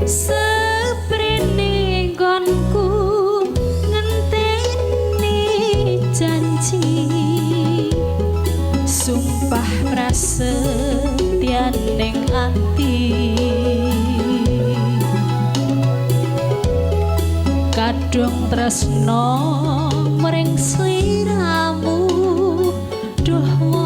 Seprene nggonku ngenteni janji, sumpah prasetyaning ati. Kadung tresno mring sliramu, duh.